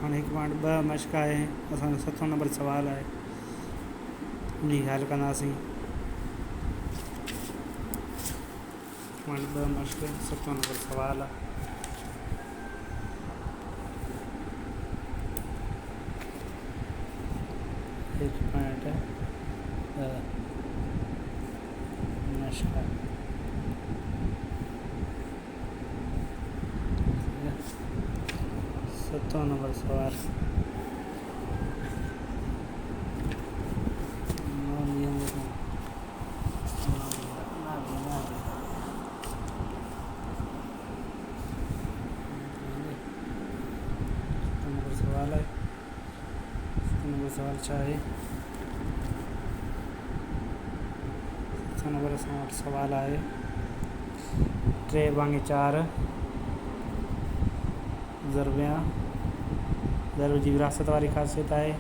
هاڻي هڪ پوائنٽ ٻه مشق آهي اسان جو ستون نمبر سوال آهي انهي کي حل ڪنداسين. هڪ پوائنٽ ٻه مشق ستون نمبر سوال آهي. هڪ پوائنٽ ٻه مشق ستون نمبر سوال. ستون نمبر سوال آهي. ستون نمبر سوال ڇا آهي؟ ستون نمبر اسان وٽ سوال آهي ٽي ڀاڱي چار ضربيان ضرب جي وراثت واري خاصيت آهي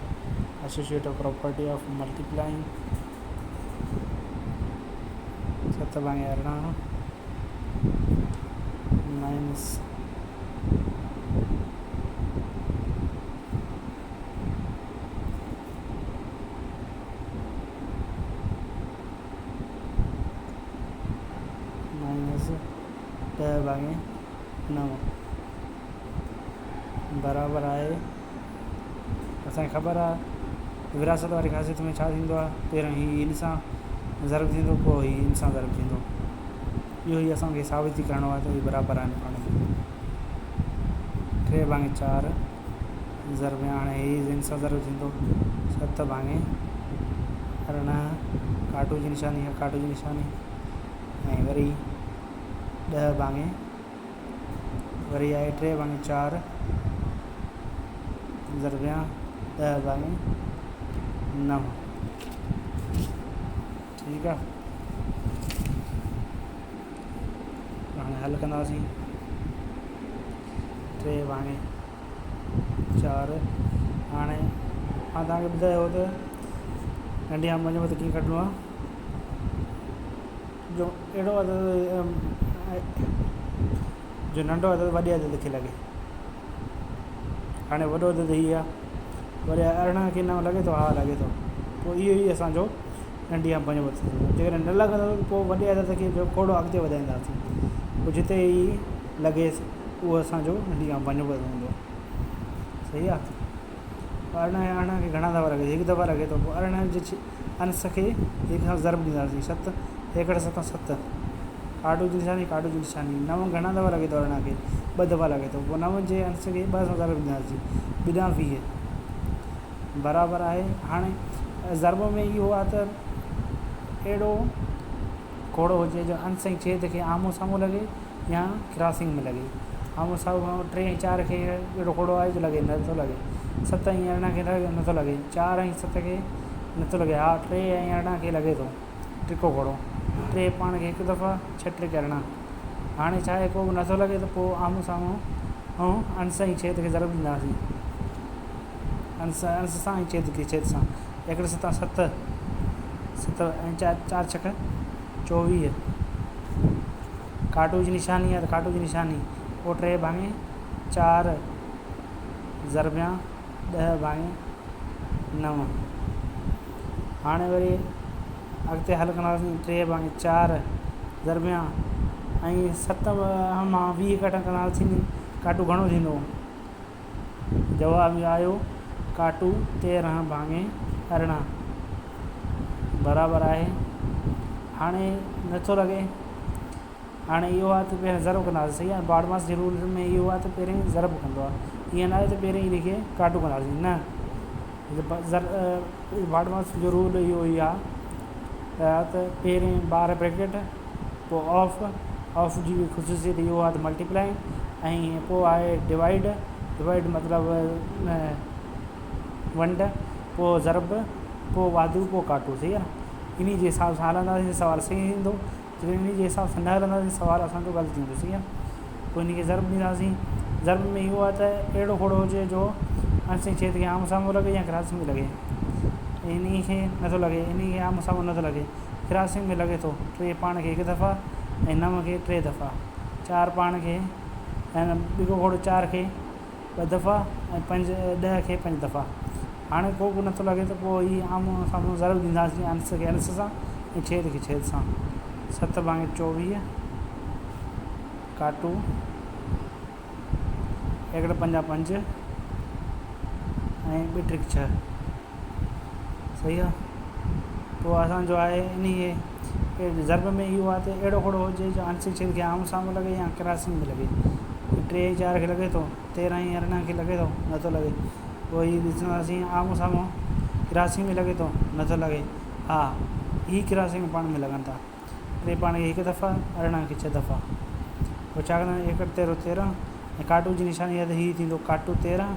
اسوسيئيٽو پراپرٽي آف ملٽيپلائنگ ست ڀاڱي 18 مائنس مائنس 10 ڀاڱي 9 برابر آهي. اسان کي خبر آهي وراثت واري خاصيت ۾ ڇا ٿيندو آهي؟ پهريون هي ان سان ضرب ٿيندو پوء هي ان سان ضرب ٿيندو. اهو ئي اسان کي ثابت ئي ڪرڻو آهي ته اهي برابر آهن پاڻ ۾. ٽي ڀاڱي چار ضرب هاڻي هي ان سان ضرب ٿيندو ست ڀاڱي 18، ڪاٽو جي نشاني آهي ڪاٽو جي نشاني، ۽ وري 10 ڀاڱي وري آهي ٽي ڀاڱي چار ضربيان 10 ڀاڱي 9. ٺيڪ آ، هاڻي حل ڪنداسين. ٽي ڀاڱي چار، هاڻي مان توهان کي ٻڌايو هو ته ننڍي کان منجهه مت ڪيئن ڪڍڻو آ. جو اهڙو عدد جو ننڍو عدد وڏي عدد کي لڳي. هاڻي وڏو عدد هي آ، وري 18 کي 9 لڳي ٿو؟ ها لڳي ٿو. پوء اهو ئي اسان جو ننڍي کان پنجون عدد ٿيندو. جيڪڏهن نه لڳندو ته پوء وڏي عدد کي جو کوڙو اڳتي وڌائينداسين، پوء جتي هي لڳيس اهو اسان جو ننڍي کان پنجون عدد هوندو. صحيح آ. 18 ۽ 18 کي گهڻا دفعا لڳي ٿو؟ هڪ دفعا لڳي ٿو. پوء 18 جي انس کي هڪ سان ضرب ڏينداسين، ست هيڪڙ ست ست، ڪاٽو جي نشاني ڪاٽو جي نشاني. 9 گهڻا دفعا لڳي ٿو 18 کي؟ ٻه دفعا لڳي ٿو. پوء 9 جي انس کي ٻه سان ضرب ڏينداسين، ٻه 20 برابر آهي. هاڻي ضرب ۾ اهو آهي ته اهڙو کوڙو هجي جو انس ۽ ڇيد کي آمهون سامهون لڳي يا ڪراسنگ ۾ لڳي. آمهون سامهون 3 ۽ 4 کي اهڙو کوڙو آهي جو لڳي نٿو لڳي، 7 ۽ 18 کي نٿو لڳي، 4 ۽ 7 کي نٿو لڳي، ها 3 ۽ 18 کي لڳي ٿو. ٽڪو کوڙو 3 پاڻ کي هڪ دفعا، ڇهه ٽرڪ 18. هاڻي ڇا آهي، ڪو به نٿو لڳي ته پوء آمهون سامهون انس ۽ ڇيد کي ضرب ڏينداسين. انس انس سان ۽ ڇيد کي ڇيد سان. هيڪڙ ستان ست، ست ۽ چار، چار ڇڪ 24. ڪاٽو جي نشاني آهي ته ڪاٽو جي نشاني. پوء ٽي ڀاڱي چار ضربيان 10 ڀاڱي 9. هاڻي وري اڳتي حل ڪنداسين. ٽي ڀاڱي چار ضربيان ۽ ست مان 20 ڪٽ ڪنداسين، ڪاٽو گهڻو ٿيندو؟ جواب اهو آيو ڪاٽو 13 ڀاڱي 18 برابر آهي. هاڻي نٿو لڳي. هاڻي اهو آهي ته پهرين ضرب ڪنداسين. صحيح آهي، باڊماس جي رول ۾ اهو آهي ته پهرين ضرب ڪندو آهي، ائين نه آهي ته پهرين ان کي ڪاٽو ڪنداسين، نه، باڊماس جو رول اهو ئي آهي ته پهرين ٻار بريڪيٽ، پوء آف، آف جي خصوصيت اهو آهي ته ملٽيپلائنگ، ۽ پوء آهي ڊوائيڊ، ڊوائيڊ مطلب ونڊ، پوء ضرب، پوء واڌو، پوء ڪاٽو. صحيح آهي نه؟ انهي جي حساب سان هلنداسين سوال صحيح ايندو. جيڪڏهن انهي جي حساب سان نه هلنداسين سوال اسان جو غلط ٿيندو. صحيح آهي. پوء انهي کي ضرب ڏينداسين. ضرب ۾ اهو آهي ته اهڙو کوڙو هجي جو انس ۽ ڇيد کي آمهون سامهون لڳي يا ڪراسنگ ۾ لڳي. انهي کي نٿو لڳي، انهي کي آمهون سامهون نٿو لڳي، ڪراسنگ ۾ لڳي ٿو. 3 پاڻ کي هڪ دفعا ۽ 9 کي ٽي دفعا، چار پاڻ کي ۽ ٻيو کوڙو 4 کي ٻه دفعا ۽ پنج ڏهه کي پنج دفعا. هاڻي ڪو به نٿو لڳي ته پوء هي آمهون سامهون ضرب ڏينداسين انس کي انس سان ۽ ڇيد کي ڇيد سان. ست ڀاڱي 24 ڪاٽو ايڪڙ پنجا پنج ۽ ٻه ٽرڪ ڇهه. صحيح آ. پوء اسان جو آهي انهي کي ضرب ۾ اهو آهي ته اهڙو کوڙو هجي جو انس ڇيد کي آمهون سامهون لڳي يا ڪراسنگ ۾ لڳي. 3 ۽ 4 کي لڳي ٿو، 13 ۽ 18 کي لڳي ٿو، نٿو لڳي. پوء هي ڏسنداسين آمهون سامهون ڪراسنگ ۾ لڳي ٿو، نٿو لڳي. ها هي ڪراسنگ پاڻ ۾ لڳن ٿا. ٽي پاڻ کي هڪ دفعا، 18 کي ڇهه دفعا. پوء ڇا ڪنداسين ايڪڙ تيرو 13 ۽ ڪاٽو جي نشاني آهي ته هي ٿيندو ڪاٽو 13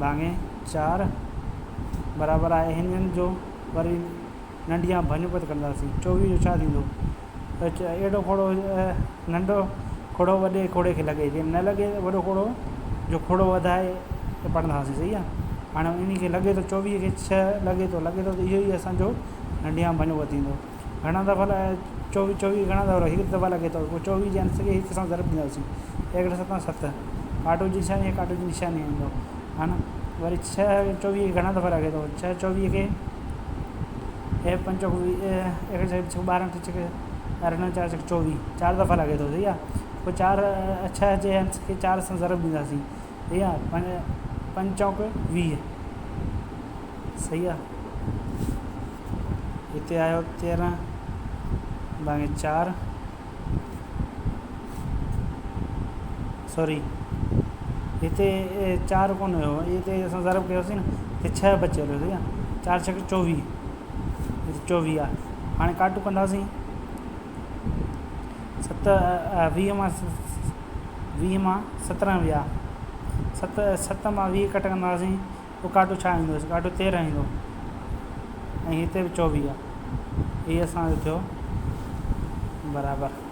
ڀاڱي 4 برابر آهي هنن جو وري ننڍي کان ڀڃ پت ڪنداسين. 24 جو ڇا ٿيندو؟ اهڙو کوڙو ننڍو کوڙو وڏي کوڙي کي لڳي، جي نه لڳي ته وڏو کوڙو جو کوڙو وڌائي پڙهنداسين. صحيح آهي. هاڻي انهي کي لڳي ٿو 24 کي 6 لڳي ٿو، لڳي ٿو ته اهو ئي اسان جو ننڍي کان ڀڃ پت ٿيندو. گهڻا دفعا 24 24 گهڻا دفعا هڪ دفعا لڳي ٿو پوء 24 جي انس کي هڪ سان ضرب ڏينداسين. ايڪڙ ستان ست، ڪاٽو جي نشاني ڪاٽو جي نشاني ايندو ها نه. وري 6 24 کي گهڻا دفعا لڳي ٿو؟ 6 24 کي اي پنج چوڪ ويهه، ايڪڙ ڇهه ڇهه ٻارهن، ٽي ڇڪ 18، چار ڇڪ 24، چار دفعا لڳي ٿو. صحيح آ. پوء 4 6 جي انس کي 4 سان ضرب ڏينداسين. صحيح آ. پنج چوڪ 20. صحيح آ. هتي آيو 13 ڀاڱي 4، سوري هتي 4 ڪونه هيو، هتي اسان ضرب ڪيوسين نه هتي 6 بچيل هيو. صحيح آ. 4 6 24، هتي 24 آ. هاڻي ڪاٽو ڪنداسين ست، 20 مان 20 مان 17 ويا، ست، ست مان 20 ڪٽ ڪنداسين پوء ڪاٽو ڇا ايندو؟ ڪاٽو 13 ايندو ۽ هتي به 24 آ. هي اسان جو ٿيو برابر.